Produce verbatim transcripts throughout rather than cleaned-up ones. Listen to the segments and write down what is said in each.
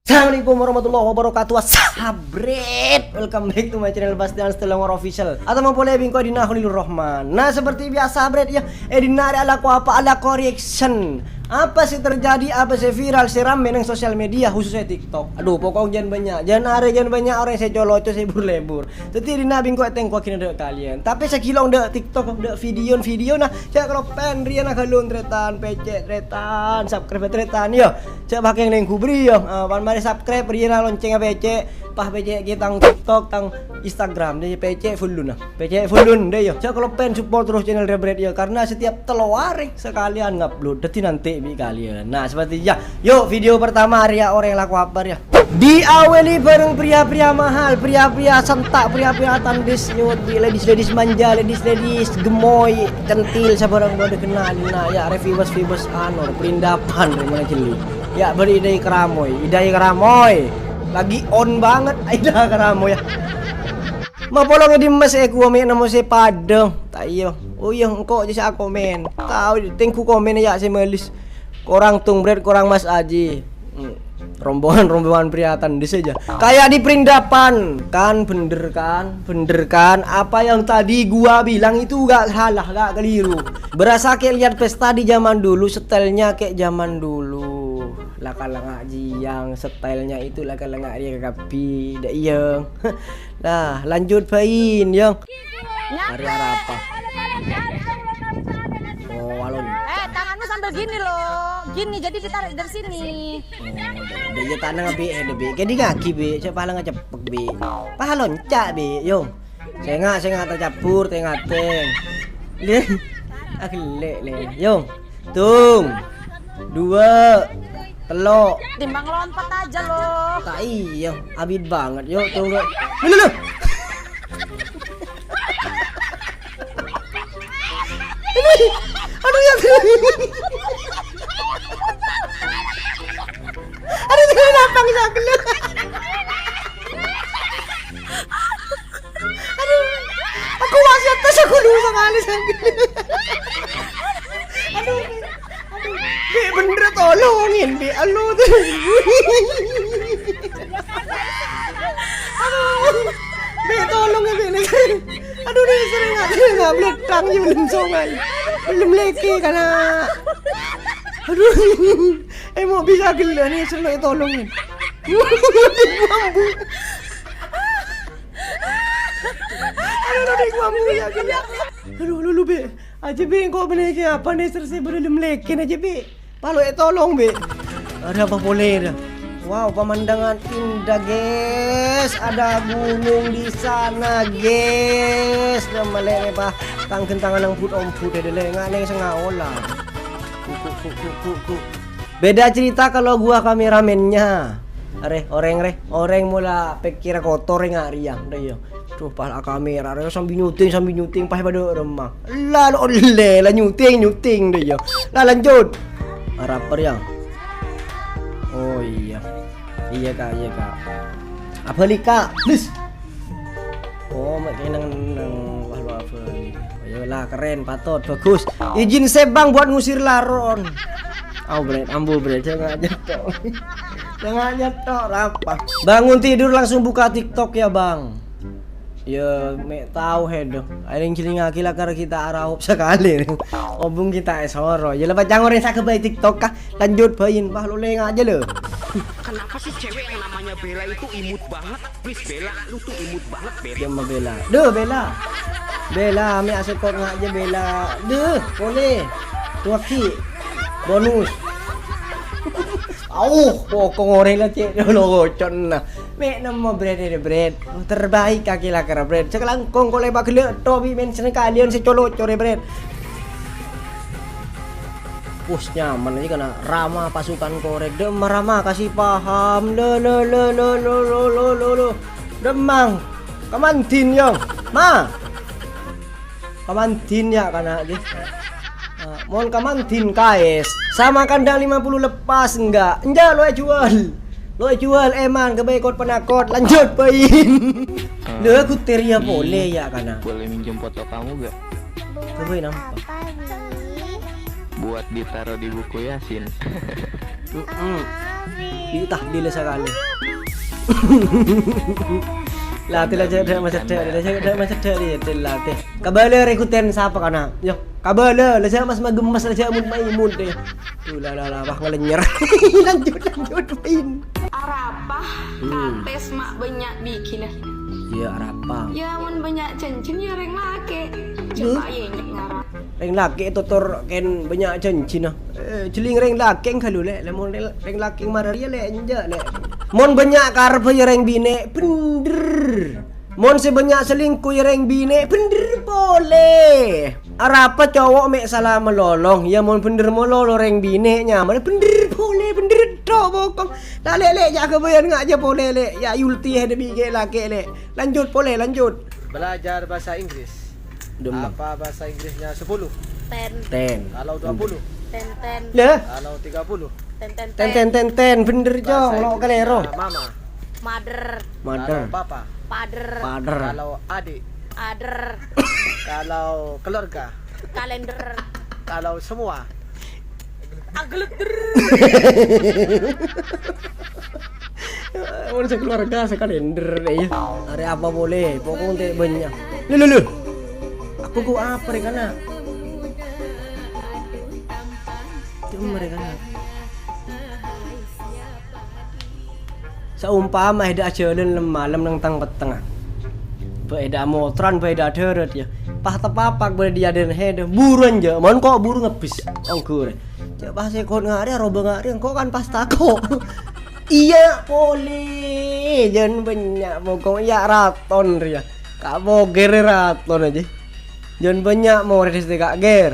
Assalamualaikum warahmatullahi wabarakatuh. Sabret, welcome back to my channel Bastian Stellang Official. Atau mau boleh bingko Dina Khalilur Rahman. Nah, seperti biasa, Bret, ya, eh, Dina ada laku apa, laku reaction. Apa sih terjadi, apa sih viral, sih rame neng sosial media, khususnya TikTok. Aduh, pokoknya jangan banyak, jangan are, jangan banyak orang saya coloco, saya lebur-lebur. Jadi Dina bingko tengko kini dek kalian. Tapi sekilo dek TikTok, dek video-video, nah, cek kalau pen, rian agak lun tretan, pecek tretan, subscribe tretan, ya. Cek pakai neng kubri, ya. Eh, pan mari subscribe, rian lonceng apa cek. Pas pecek kita tang TikTok, tang Instagram, deh pecek full lun, nah. Pecek full lun, deh, ya. Cek kalau pen support terus channel Rebret, ya. Karena setiap telo hari sekalian ngupload. Jadi nanti bi kalian. Nah, seperti ya. Yuk, video pertama, Arya orang laku apa, ya? Diawali bareng pria-pria mahal, pria-pria sentak, pria-pria tandis, nyuwun di ladies-ladies manja, ladies-ladies gemoy, centil, sabarang pada kenal. Nah, ya, reviewers-viewers anu, perindapan, dari mana jeli. Ya, beri idai keramoy, idai keramoy. Lagi on banget, idai keramoy, ya. Mapolong di mes, eh, kuwa me' namo se padha. Ta' iya. Oh iya, engko' aja se akomen. Tau, tengku komen ya se melis. Korang tung, Bret, korang Mas Aji. Hmm. Rombongan-rombongan pria tandis aja. Kayak di perindapan. Kan bener kan? Bener kan? Apa yang tadi gua bilang itu gak salah, gak keliru. Berasa kayak lihat pesta di zaman dulu, stylenya kayak zaman dulu. Lah kalau nggak jiang, stylenya itu lah kalau nggak dia kapi. Dak iya. Nah, lanjut bain, Yong. Hari apa? Oh, walon. Eh, tanganmu sambil gini loh. Gini, jadi ditarik dari sini. Oh, dia tanang bi, eh, bi. Jadi ngaki bi, coba lah ngecepek bi. Paha loncak bi, Yong. Sengak, sengak tercampur, tengah teng. Leh, agak lek, leh. Yong. Tung. Dua. Telo. Timbang lompat aja loh. Tak iya, abit banget. Yuk, tunggu. Lu, lu, lu. Aduh, aduh, ya. Aduh, kenapa nggak gelut? Aduh, aku masih atas aku dulu sekali sambil. Aduh, aduh, Bi, bener tolongin, Bi, elu tuh. Aduh, Bi, tolong ya, Bi, nih. Aduh, nih, sering nggak, sering nggak, beletang, ya, belum songai. Belum leke, karena. Aduh, eh, mau bisa gila nih, sering tolongin. Bambu. Aduh, aduh, aduh, gua ampun, ya, gila. Aduh, lu, lu, Be. Aja, Be, kok bener aja apa nih, terus saya belum lekin aja, Be. Palo, eh, tolong, Be. Ada apa boleh dah? Wow, pemandangan indah, guys. Ada gunung di sana, guys. Nama le, Pak. Tanggen tangan nang but omput ya, dele. Nggak neng sengaola. Ku, ku, ku, ku, ku, ku. Beda cerita kalau gua kameramennya. Are, oreng, re. Oreng mula pikir kotor, nggak riang. Dah, iya. Duh, pala kamera, re, sambil nyuting, sambil nyuting, pas pada remang. Lah, lo le, lah nyuting, nyuting, dah, iya. Lah, lanjut. Rapper, ya. Oh, iya. Iya, Kak, iya, Kak. Abali, Kak, please. Oh, mek kene nang, nang, wah, lo abali. Ayolah, keren, patut, bagus. Izin sebang buat ngusir laron. Au, Bret, ambu, Bret, jangan nyetok. Jangan nyetok, apa? Bangun tidur langsung buka TikTok ya, Bang. Ya, mek tau hedo. Ayo celingaki lah karo kita araup sekali. Obung kita esoro. Ya lepas jangan orang sakit baik TikTok kah? Lanjut bain. Wah, lo leng aja lo. Kenapa sih cewek yang namanya Bella itu imut banget? Please, Bella, lu tuh imut banget, Bella. Dia mau Bella. Duh, Bella. Bella, ame asekot ngak aja Bella. Duh, boleh. Tuaki. Bonus. Au, pokok ngoreng lah, cek. Lo gocon nah. Mek nemo, Bret, ini, Bret. Terbaik kaki lakar, Bret. Sekelangkong kole bagele tobi men seneng kalian secolo-core, Bret. Wus, nyaman aja kena rama pasukan korek. Dem, rama kasih paham. Lo, lo, lo, lo, lo, lo, lo, lo, lo. Demang. Kemandin, yo. Ma. Kemandin ya, kana, gitu. Nah, mohon kemandin, guys. Sama kandang lima puluh lepas, enggak? Enggak, lo jual. Lo jual, eman, kebaikot penakot. Lanjut, bain. Lo, aku teria boleh ya, kana? Boleh minjem foto kamu gak? Coba nampak. Apa, Wi? Buat ditaruh di buku Yasin. Mm-mm. Bi' tahlil sakalè. Latè la cedhâ' macedhâ', la cedhâ' macedhâ' rèya, latè. Kabâlâ rèkuten sapa kana'? Yo, kabâlâ, la jhâ' mas magemmes, la jhâ' mut-maimun, deh. Duh, la, la, la, wah, ngalenyer. Lanjut, lanjut, Pin. Arapa Hmm. kates ma' bânnya' bigina. Iyâ, arapa. Yâ, mon bânnya' jhânjhina, yâ, rèng lakè'. Coba, yâ, nyèk ngara. Rèng lakè' totor kèng bânnya' jhânjhina. Eh, jhelling rèng lakè' ghâllu, Lè'. Lamon rèng, rèng lakè' mara rèya, Lè', enjâ', Lè'. Mon bânnya' karebbhâ yâ rèng binè', bhendher. Mon sè bânnya' salèngko yâ rèng binè', bhendher polè. Arapa cowo' mè' sala malolo, yâ mon bhendher malolo rèng binè' nyamana bhendher polè, bhendher tho' bokong. La, Lè', Lè', jhâ' ghâbâyân ngajhâ polè, Lè'. Yâ, yulti hadâ bi' ghi' lakè', Lè'. Lanjut polè, lanjut. Belajar bahasa Inggris. Demam. Apa bahasa Inggrisnya sepuluh? Ten. Ten. Kalau dua puluh? Ten, ten. Lah? Kalau tiga puluh? Ten, ten, Ten, ten, ten, ten. Bhendher, Bahasa Cong. Lo Inggrisnya kalèro. Mama. Mother. Mother. Kalau papa? Father. Father. Kalau adik? Other. Kalau keluarga? Kalender. Kalau semua? Agleter. Mon sakeluarga sakalender, yâ. Arè apa polè? Pokok tè' bânnya'. Lho, lho, lho. Aku kok apa rè kana'? Cuma rè kana'. Saompama èdâ' ajhâlân lem-malem neng tang-pettengnga. Bâ' èdâ' amotoran, bâ' èdâ' adhârât, yâ. Pas tapapak bâ' dâri adâ'na èdâ', buruwân, jâ'. Mon ko' buru ngebbis, ongghu rè. Jâ' pas èkot ngarè, aroba ngarè, engko' kan pas tako'. Iyâ, polè. Jân bânnya' pokok, iyâ, raton rèya. Ka' pogèrè raton ajâ. Jân bânnya' morèd sè ka' gèr.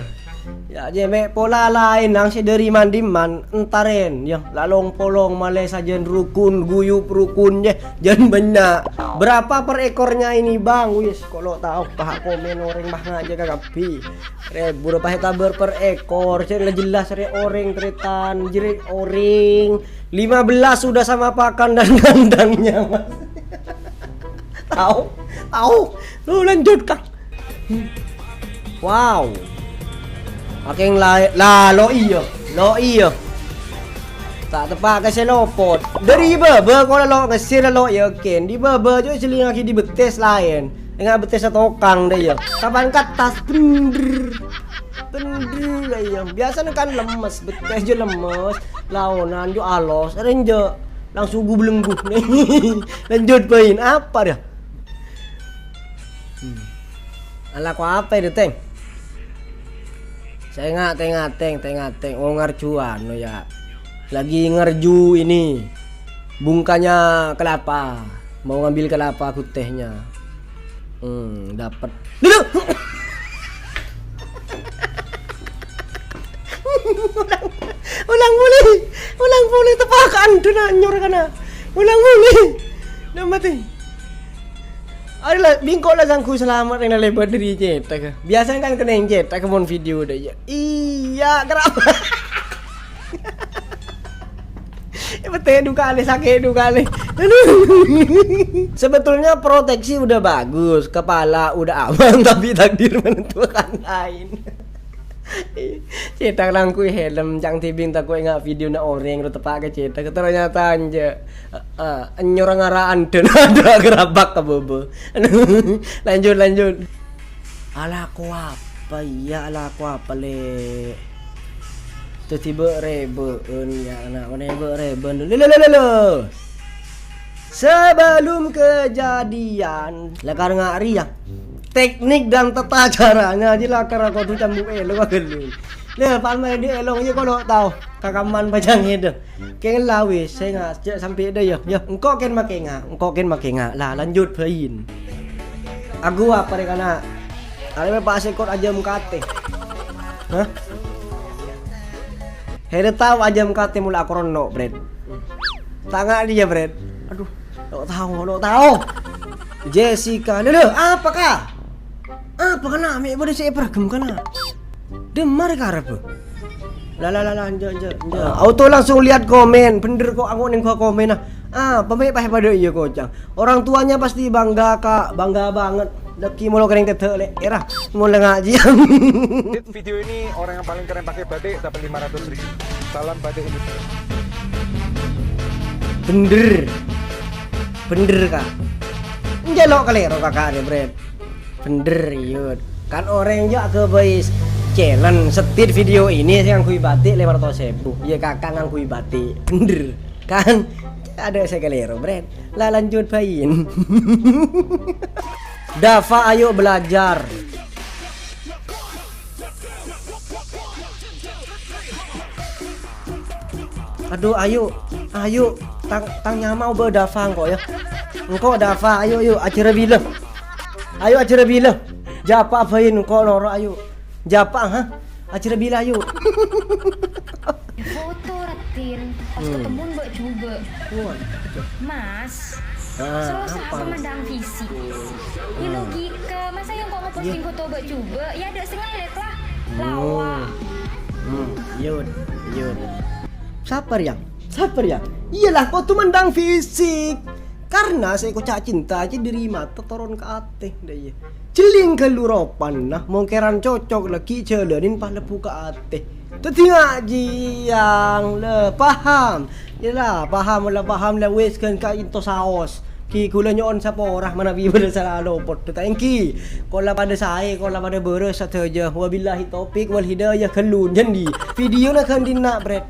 Yâ, jâ' mè' pola laèn nang sè dâri man-dimman, entarèn, yâ, la long-polong malè sajân rukun, guyub rukun, yâ, jân bânnya'. Berapa per ekornya ini, Bang? Wis, ko' lo' tao, paha' komèn orèng mah ngajhâ' ka kabbhi. Rèbu, pas ètabâr per ekor, sè la jelas rè orèng tarètan, jârèya orèng. Lima belas sudah sama pakan dan kandangnya, Mas. Tao, tao. Lu lanjut, Kang. Wow. Akèng laè-, la, lo' iyâ, lo' iyâ. Ta' teppa' ka sè lopot. Dâri bâbâ kola lo' ngèssèr lo' yakin. Dâri bâbâ jâ' èsellingngaghi dâri bettès laèn. Enga' bettès tokang dâ' iyâ. Kapan kattas, bhendher. Bhendher la iyâ. Biasana kan lemmes, bettès jâ' lemmes. Laonan jâ' alos. Arèn jâ' langsung gu-belenggu. Lanjut, Pin. Apa dâ? Hmm. Alako apa itu, Teng? Saya ngateng-ngateng, teng-ngateng. Oh, ngarju anu, ya. Lagi ngarju ini. Bungkanya kelapa. Mau ngambil kelapa gutehnya. Hmm, dapat. Dulu. Ulang, ulang polè. Ulang polè, tepakan. Duna nyor kana. Ulang polè. Dâ' matè. Arè la, bingko la sangghu salamet rèng la lèbât dâri cètak. Biasana kan kennèng cètak mon video dâ' iyâ. Iyâ, kenapa? Betul dua kali, sakit dua kali. Aduh. Sebetulnya proteksi udah bagus, kepala udah aman, tapi takdir menentukan lain. Cètak langkui helm, cang tibing tako' enga' videona orèng, ro teppa' ka cètak. Ternyata enjâ'. Heeh, enyor ngara andhân, adâ' gerabak ka bâbâ. Lanjut, lanjut. Alako apa, iyâ, alako apa, Lè'? Dâddhi bâ'-rèbâ'ân, ya, ana', bâ'-rèbâ'ân. Lè, lè, lè, lè, lè. Sebelum kejadian, lakar nga' rèya. Teknik dan tata caranya jâ lakar kodhu cambuk èlong aghâllu. Lè, pa'en marè dâ' èlong iyâ kodhu tao. Kakaman pajhâng èdâ. Kèng la wis, sènga' jâ' sampè' dâ' iyâ. Yâ, engko' kèng makènga', engko' kèng makènga'. La, lanjut bhâin. Agu apa rè kana'? Arè mè' pas èkot ajâm katè. Hah? Hèdâ tao ajâm katè mola akoronno', Bret. Ta' nga' diyâ, Bret. Aduh, lo' tao, lo' tao. Jessica, lho, lho, apa, Ka'? Apa kana'? Mè' bâdâ sè èparaghem kana'? Dâmmar karebbhâ. La, la, la, la, enjâ', enjâ', enjâ'. Auto langsung lihat komen. Bhendher ko' ango' nèng gua komen, ah. Ah, pamè' paè padâ iyâ kocang. Orang tuanya pasti bangga, Kak. Bangga banget. Lagi molo kering tedek, Lek. Era, molo ngaji. Edit video ini orang yang paling keren pakai batik dapat lima ratus ribu. Salam batik Indonesia. Bhender. Bhender, Ka'. Enjâ' lo' kalèro kaka'na, Bret. Bhender, Yud. Kan orèng jâ' aghâbây challenge setit video ini sè ngangghuy batik lèma ratos èbu. Iyâ, Kaka' ngangghuy batik. Bhender. Kan? Adâ' sè kalèro, Bret. La lanjut bhâi. Dafa, ayo belajar. Adhu, ayo, ayo, tang, tang nyama obâ Dafa engko', yâ. Engko' Dafa, ayo, ayo, ajhârâ bilâ. Ayo, ajhârâ bilâ. Jhâ' pa' bhâi engko' noro', ayo. Jhâ' pa', ha? Ajhârâ bilâ, ayo. Foto, Ratin. Pas Hmm. ketemuan, Mbak, coba. Wah. Mas, Ah, susah apa? Memandang fisik. Ya, Hmm. logika. Masa yang kok ngeposting Iya. foto, Mbak, coba? Ya, ada sing ngelit lah. Hmm. Lawa. Hmm, Yud, Yud. Sabar, Yang. Sabar, Yang. Iyalah, kodhu mandang fisik. Karena sè èkoca' cinta aja dari mata turun ke atè, ndak iyâ. Jhelling ghâllu ropana, mongkèran cocok lagi jhâlânin pas lebbhu ka atè. Dhâddhi ngajhi, Yang, la paham. Yâ la paham, la paham, la wis ghân ka'dinto saos. Ghi kaulâ nyo'on sapora manabi bâdâ sala lopot. Thank you. Kola padâ saè, kola padâ bârâs sadhâjâ. Wabillahi taufik wal hidayah ghâllu. Jhândi. Videona ghân dinna', Bret.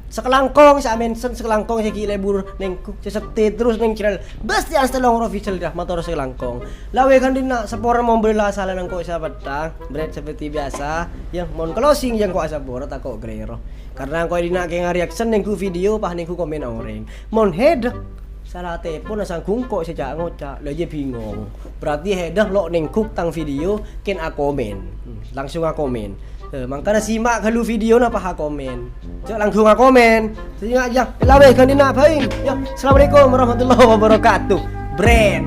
Sakalangkong sè a-mention, sakalangkong sè ghi' lebur nèngghu, sè setit terros neng channel Bastian Stelong Official, dah mator sakalangkong. La wis ghân dinna', sapora mon bâdâ la sala nangko' sè apètta, Bret, seperti biasa, ya, mon closing ya engko' asapora tako' kalèro. Karena engko' è dinna' kèng reaction nèngghu video, pas nèngghu komen orèng. Mon hedek, sala tepon asangghung ko' sè ca-, ngoca', la iyâ bingung. Berarti hedek lo' nèngghu tang video, kèng akomen. Hmm, langsung akomen. Eh, mangkana simak ghâllu videona pas akomen. Jhâ' langsung akomen. Simak, ya, la wis ghân dinna' bhâi. Ya, assalamualaikum warahmatullahi wabarakatuh. Bret.